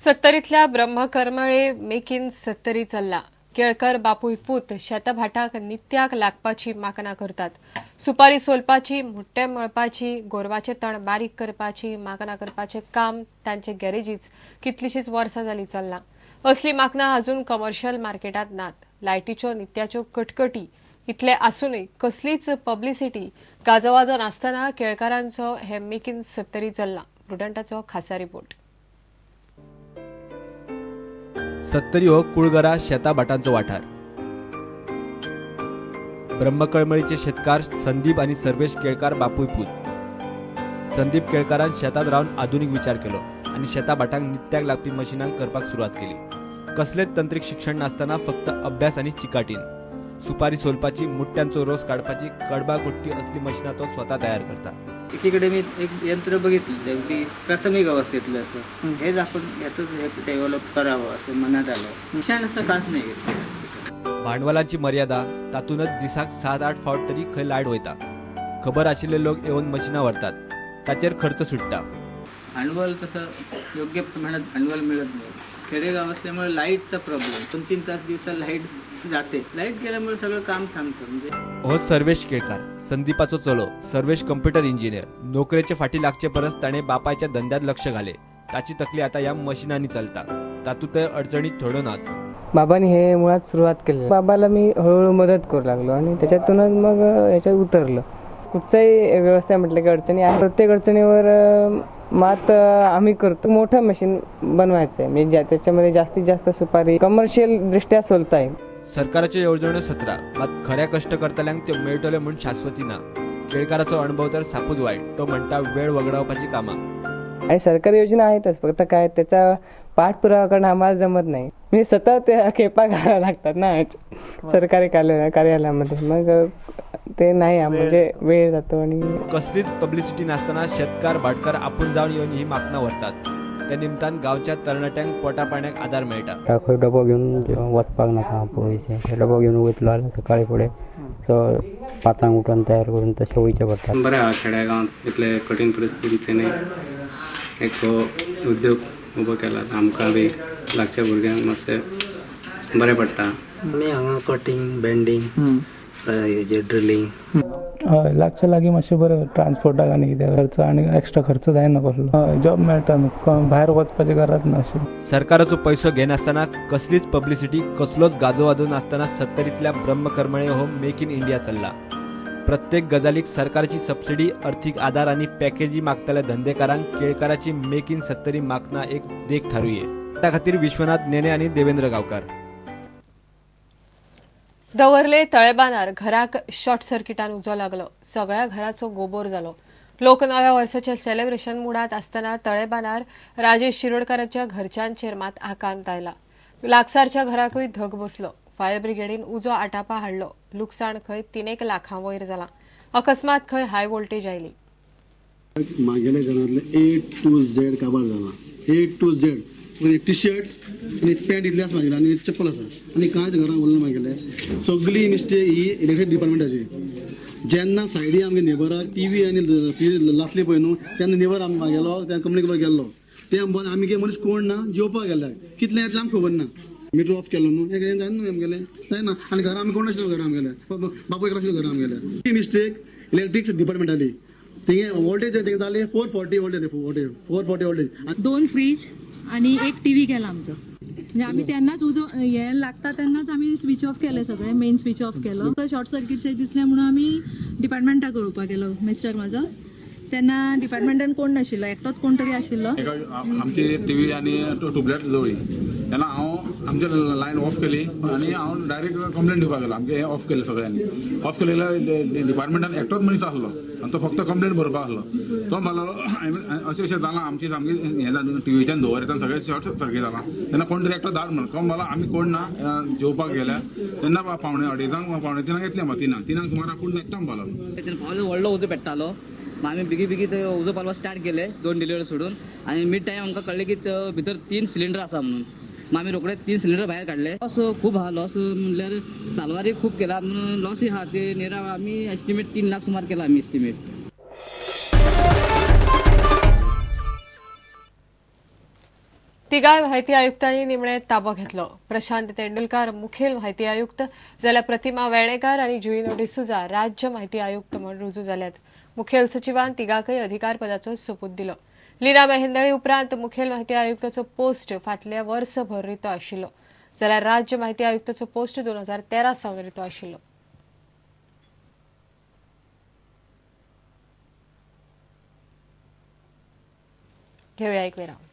सत्तरीतल्या ब्रह्मकरमळे make in Sattari चल्ला. केळकर बापूय पूत शेताभाटाक नित्याक लागपाची माकनां करतात. सुपारी सोलपाची, मुट्टे मळपाची, गोरवाचें तण बारीक करपाची माकनां करपाचें काम तांचे गॅरेजीच कितलींशींच वर्सां जालीं चल्लां. असलीं माकनां अजून कमर्शियल मार्केटांत नात. लायटीच्यो नित्याच्यो कटकटी इतले आसूनय कसलीच पब्लिसिटी, गाजोवाजो नासतना केळकारांचो हे मेक इन सत्तरी चल्लां. प्रुडंटाचो खासा रिपोर्ट. सत्तरी हो कुळगरा शेता भाटांचो वाठार. ब्रह्मकळमळीचे शेतकार संदीप आनी सर्वेश केळकार बापूय पूत. संदीप केळकारान शेतात रावन आधुनीक विचार केलो आनी शेता भाटांक नित्याक लागपी मशिनां करपाक सुरवात केली. कसलेच तंत्रीक शिक्षण नासतना, फक्त अभ्यास आनी चिकाटीन सुपारी सोलपाची, मुट्ट्यांचो रोस काडपाची, कडबा कुट्टी असली मशिनां तो स्वता तयार करता. एकीकडे मी एक यंत्र बघितलं, अगदी प्राथमिक अवस्थेतलं असं. हेच आपण यातच हे डेव्हलप करावं असं मनात आलं. शिक्षण असं खास नाही घेतलं. भांडवलाची मर्यादा, तातूंतच दिसाक 7-8 फावट तरी खंय लायट वयता. खबर आशिल्ले लोक येवन मशिनां व्हरतात, ताचेर खर्च सुट्टा. भांडवल तसं योग्य प्रमाणात भांडवल मिळत नाही. खेडेगाव असल्यामुळे लाईटचा प्रॉब्लेम. 2-3 तास दिवसा लाईट जाते. लाईट गेल्यामुळे सगळं काम थांबतं म्हणजे. हो सर्वेश केळकार, संदीपाचो चलो. Sarvesh computer engineer. नोकरेचे फाटी लागचे परस ताणें बापायच्या धंद्यात लक्ष घाले. ताची तकली आता ह्या मशिनांनी चलता. तातूंतय अडचणी थोड्यो नात. बाबांनी हे मुळात सुरुवात केली. बाबाला मी हळूहळू मदत करू लागलो आणि त्याच्यातूनच मग याच्यात उतरलो. कुठचाही व्यवसाय म्हटलं की अडचणी आहे. प्रत्येक अडचणीवर मात आम्ही करतो. मोठं मशीन बनवायचं आहे, म्हणजे त्याच्यामध्ये जास्तीत जास्त सुपारी कमर्शियल दृष्ट्या सोलता येईल. सरकाराच्यो येवजण्यो 17, मात खऱ्या कश्ट करतल्यांक त्यो मेळटल्यो म्हूण शाश्वती ना. केळकाराचो अणभव तर सापूच वायट. तो म्हणटा, वेळ वगडावपाची कामां. आणि सरकारी योजना आहेतच, फक्त काय त्याचा पाठपुरावा करणं आम्हाला जमत नाही. म्हणजे सतत खेपा घालाव्या लागतात ना सरकारी कार्यालयामध्ये. मग ते नाही, म्हणजे वेळ जातो आणि कसलीच पब्लिसिटी नासतना शेतकार भाटकार आपूण जावन येवन ही माकनां व्हरतात. त्या निमतान गांवच्या तरणाट्यांक पोटा पाण्याक आदार मेळटा. खंय डबो घेवन वचपाक नाका पयशे. डबो घेवन वयतलो जाल्यार सकाळी फुडें सो 5 उठून तयार करून तशें वयचें पडटा. बरें आहा, खेड्या गांवांत इतले कठीण परिस्थितींत तेणी एक हो उद्योग उबो केला. आमकां बी लागच्या भुरग्यांक मातशें बरें पडटा. आमी हांगा कटींग, बेंडींग, हेजे ड्रिलींग. हय, लागचे लागीं मातशें बरें. ट्रान्सपोर्टाक आनी कित्याक खर्च आनी एक्स्ट्रा खर्च जायना कसलो. हय, जॉब मेळटा न्हू, भायर वचपाची गरज ना अशी. सरकाराचो पैसो घेनासतना, कसलीच पब्लिसिटी, कसलोच गाजोवाजो नासतना सत्तरीतल्या ब्रह्मकरमळे हो मेक इन इंडिया चल्ला. प्रत्येक गजालीक सरकारची सबसिडी, अर्थीक आदार आनी पॅकेजी मागतल्या धंदेकारांक केळकाराची मेक इन सत्तरी मागना एक देख थारुये. त्या खातीर विश्वनाथ नेने आनी देवेंद्र गांवकार. दवर्ले तळेबानार घराक शॉर्ट सर्किटान उजो लागलो. सगळ्या घराचो गोबोर जालो. लोक नव्या वर्साच्या सेलिब्रेशन मुडांत आसतना तळेबानार राजेश शिरोडकाराच्या घरच्यांचेर मात आकांत आयला. लागसारच्या घराकूय धग बसलो. फायर ब्रिगेडीन उजो आटापा हाडलो. लुकसाण खंय 3 एक लाखां वयर जालां. अकस्मात खंय हाय व्होल्टेज आयली. मागेल्या घरांतलें ए टू झेड काबार जाला, ए टू झेड. एक टी शर्ट आनी एक पॅन्ट इतलें आसा मागेलें आनी एक चप्पल आसा आनी कांयच घरां उरलें. मागेलें सगळी मिस्टेक ही इलेक्ट्रीक डिपार्टमेंटाची. जेन्ना सायडी आमगे नेबराक टी व्ही आनी फ्रीज लासली पळय न्हू, तेन्ना नेबर आमी मागेलो त्या कंपनी गेल्लो. ते आमगे मनीस कोण ना जेवपाक गेल्ले. कितलें येतलें आमकां खबर ना. मिटर ऑफ केलो न्हू, हें जायना न्हू आमगेलें, जायना. आनी घरा आमी कोण नाशिल्लो. घरा आमगेले बापूय एकलो आशिल्लो घरा आमगेले. ही मिस्टेक इलेक्ट्रिक्स डिपार्टमेंटाली. थिंगे वोल्टेज थिंगा जाली 440 voltage, voltage 440 voltage. दोन फ्रीज आणि एक टीव्ही गेला आमचो. म्हणजे आमी तेन्नाच उजो हे लागता तेन्नाच आमी स्विच ऑफ केले सगळे, मेन स्विच ऑफ केलो. शॉर्ट सर्किट दिसलें म्हणून आमी डिपार्टमेंटाक कळोवपाक गेलो मिस्टर म्हाजो. तेन्ना डिपार्टमेंटान कोण नाशिल्लो, एकटोच कोण तरी आशिल्लो. एका आमची टीव्ही आनी ट्युबलायट जवळी तेन्ना हांव आमचे लायन ऑफ केली आनी हांव डायरेक्ट कंप्लेन दिवपाक गेलो. आमचे हे ऑफ केले, सगळ्यांनी ऑफ केलेले. डिपार्टमेंटान एकटोच मनीस आसलो आनी तो फक्त कंप्लेन बरोवपाक आसलो. तो म्हणलो, अशें अशें जालां, आमची सामकी हें जालें, टिवीच्यान धुंवर येता, सगळें शॉर्ट सर्कीट जालां. तेन्ना कोण तरी एकटो धाड म्हणून. तो म्हणलो, आमी कोण ना, जेवपाक गेल्या. तेन्ना 2:45, 2:45 येतले म्हाका, 3 3 सुमार आपूण धाडटा म्हणपाक. तेन्ना पावलो, व्हडलो उजो पेट्टालो. मागीर आमी बेगी बेगी ते उजो पालोवपाक स्टार्ट केले, दोन डिलिव्हरी सोडून. आनी मिड टायम आमकां कळ्ळें की भितर तीन सिलिंडर आसा म्हणून. मागीर आमी रोखडे तीन सिलिंडर भायर काडले. लॉस खूब आहा. लॉस म्हणल्यार सालवारी खूब केला म्हणून लॉसूय आहा. ते नेरा आमी एस्टिमेट 3 लाख सुमार केला आमी एस्टिमेट. तिसऱ्या तिगाय म्हायती आयुक्तांनी निमणे ताबो घेतलो. प्रशांत तेंडुलकार मुखेल म्हायती आयुक्त जाल्यार प्रतिमा वेर्णेकार आनी जुइनो डिसोझा राज्य म्हायती आयुक्त म्हूण रुजू जाल्यात. मुखेल सचिवान तिगांकय अधिकारपदाचो सोपूत दिलो. लीना मेहेंदळे उपरांत मुखेल म्हायती आयुक्ताचो पोस्ट फाटल्या वर्सभर रितो आशिल्लो, जाल्यार राज्य म्हायती आयुक्ताचो पोस्ट 2013 सावन रितो आशिल्लो. घेऊया एक विराम.